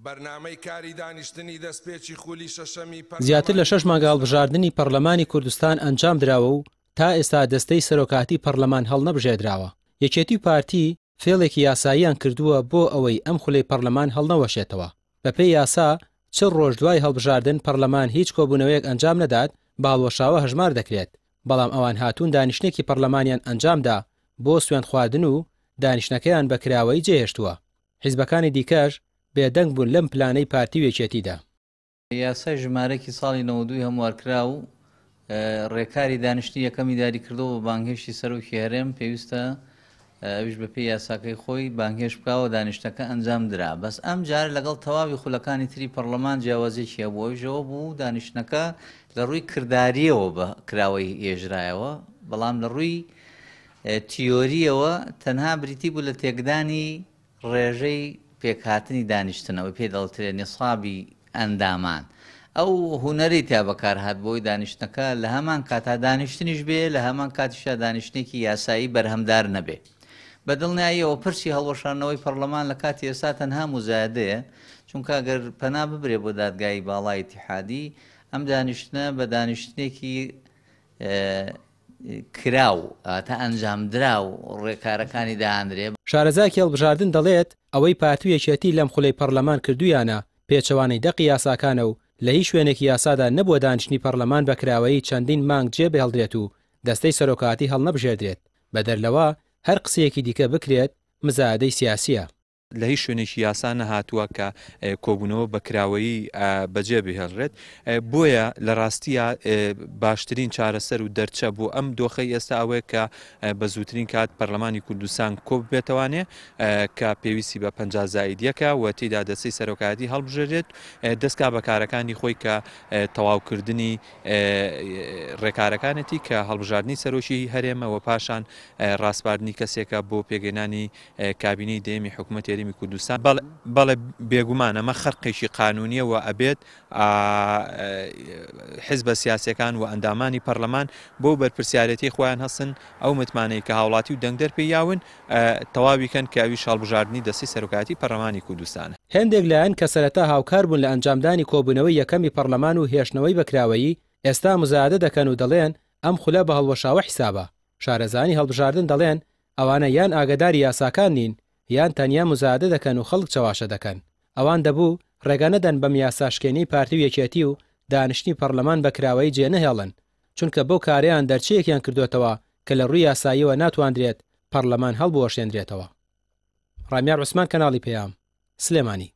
بەرنامەی کاری دانیشتنی دەستپێکی خولی شەشەمی زیاتر لە پەرلەمانی شەش مانگە کوردستان. هەڵبژاردنی پەڕلەمانی کوردستان ئەنجامدراوە و تا ئێستا دەستەی سەرۆکاتی پەڕلەمان هەڵنەبژێردراوە. یەکێتی و پارتی فێڵێکی یاساییان کردووە بۆ ئەوەی ئەم خولەی پەڕلەمان هەڵنەوەشێتەوە. بەپێی یاسا 40 ڕۆژ دوای هەڵبژاردن پەڕلەمان هیچ کۆبوونەوەیەک ئەنجام نەدات بە هەڵوەشاوە هەژمار دەکرێت، بەڵام ئەوان هاتوون دانیشتنێکی پەڕلەمانیان ئەنجامدا بۆ سوێندخواردن و دانیشتنەکەیان بە کراوەیی جێهێشتووە. حیزبەکانی دیکەش بێدەنگ بوون لەم پلانەی پارتی و یەکێتیدا. یاسای ژمارەکی ساڵی 92 هەموارکراو ڕێکاری دانیشتنی یەکەمی دیاریکردەوە بە بانگهێشتی سەرۆکی هەرێم پێویستە ئەویش بەپێی یاساکەی خۆی بانگهێشت بکاوە دانیشتنەکە ئەنجام درا بەس ئەم جارە لەگەڵ تەواوی خولەکانی تری پەڕلەمان جیاوازیەکی هەبوو ئەویش ئەوە بوو دانیشتنەکە لە ڕووی کرداریەوە بە کراوەی هێژرایەوە بەڵام لە ڕووی تیۆریەوە تەنها بریتی بوو لە تێکدانی ڕێژەی پێکهاتنی دانیشتن ئەوەی پێی دەڵترێ نیسابی ئەندامان ئەو هونەرەی تیا بەکار هات بۆی دانیشتنەکە لە هەمان کاتا دانیشتنیش بێ لە هەمان کاتیشا دانیشتنێکی یاسایی بەرهەمدار نەبێ. بە دڵنیاییەوە پرسی هەڵوەشاندنەوەی پەڕلەمان لە کاتی ئێستا تەنها موزایەدەیە چونکە گەر پەنا ببرێ بۆ دادگای باڵای ئیتیحادی ئەم دانیشتنە بە دانیشتنێکی کراو واتە ئەنجامدراو ڕێکارەکانی دائەنرێ. شارەزایەکی هەڵبژاردن دەڵێت، ئەوەی پارتی و یەکێتی لەم خولەی پەڕلەمان کردوویانە پێچەوانەی دەقی یاساکانە و لە هیچ شوێنێکی یاسادا نەبووە دانیشتنی پەڕلەمان بە کراوەیی چەندین مانگ جێ بهێڵدرێت و دەستەی سەرۆکایەتی هەڵنەبژێردرێت، بەدەر لەوە هەر قسەیەکی دیکە بکرێت مزایەدەی سیاسییە. لە هیچ شوێنێکی یاسا نەهاتووە کە کۆبوونەوە بە کراوەیی بەجێ بهێڵرێت، بۆیە لە ڕاستییا باشترین چارەسەر و دەرچە بۆ ئەم دۆخەی ئێستا ئەوەیە کە بە زووترین کات پەرلەمانی کوردستان کۆببێتەوانێ کە پێویستی بە 50 زائید یەکە و تێیدا دەستەی سەرۆکایەتی هەڵبژێرێت دەستکا بە کارەکانی خۆی کە تەواوکردنی ڕێکارەکانێتی کە هەڵبژاردنی سەرۆکی هەرێمە و پاشان ڕاسپاردنی کەسێکە بۆ پێکهێنانی کابینەی دەیەمی حکوومەتی هەرێمی کوردستان. بەڵێ بێگومان ئەمە خەرقێکی قانوونیە و ئەبێت حزبە سیاسیەکان و ئەندامانی پەرلەمان بەو بەرپرسیارێتیەی خۆیان هەستن ئەو متمانەی کە هاوڵاتی و دەنگدەر پێی یاون تەواوی کەن کە ئەویش هەڵبژاردنی دەستەی سەرۆکایەتی پەرلەمانی کوردستانە. هێندێک لایەن کە سەرەتا هاوکار بوون لە ئەنجامدانی کۆبوونەوەی یەکەمی پەڕلەمان و هێشتنەوەی بە کراوەیی، ئێستا مزایەدە دەکەن و دەڵێن ئەم خولە بە هەڵوەشاوە حیسابە. شارەزایانی هەڵبژاردن دەڵێن ئەوانە یان ئاگەداری یاساکان نین یان تەنیا مزایەدە دەکەن و خەڵک چەواشە دەکەن. ئەوان دەبوو ڕێگا نەدەن بەم یاساشکێنیەی پارتی و یەکێتی و دانیشتنی پەڕلەمان بە کراوەیی جێنەهێڵن، چونکە بەو کارەیان دەرچەیەکیان کردۆتەوە کە لە ڕووی یاساییەوە ناتواندرێت پەڕلەمان هەڵبوەشێندرێتەوە. ڕامیار عوسمان کەناڵی پەیام، سلێمانی.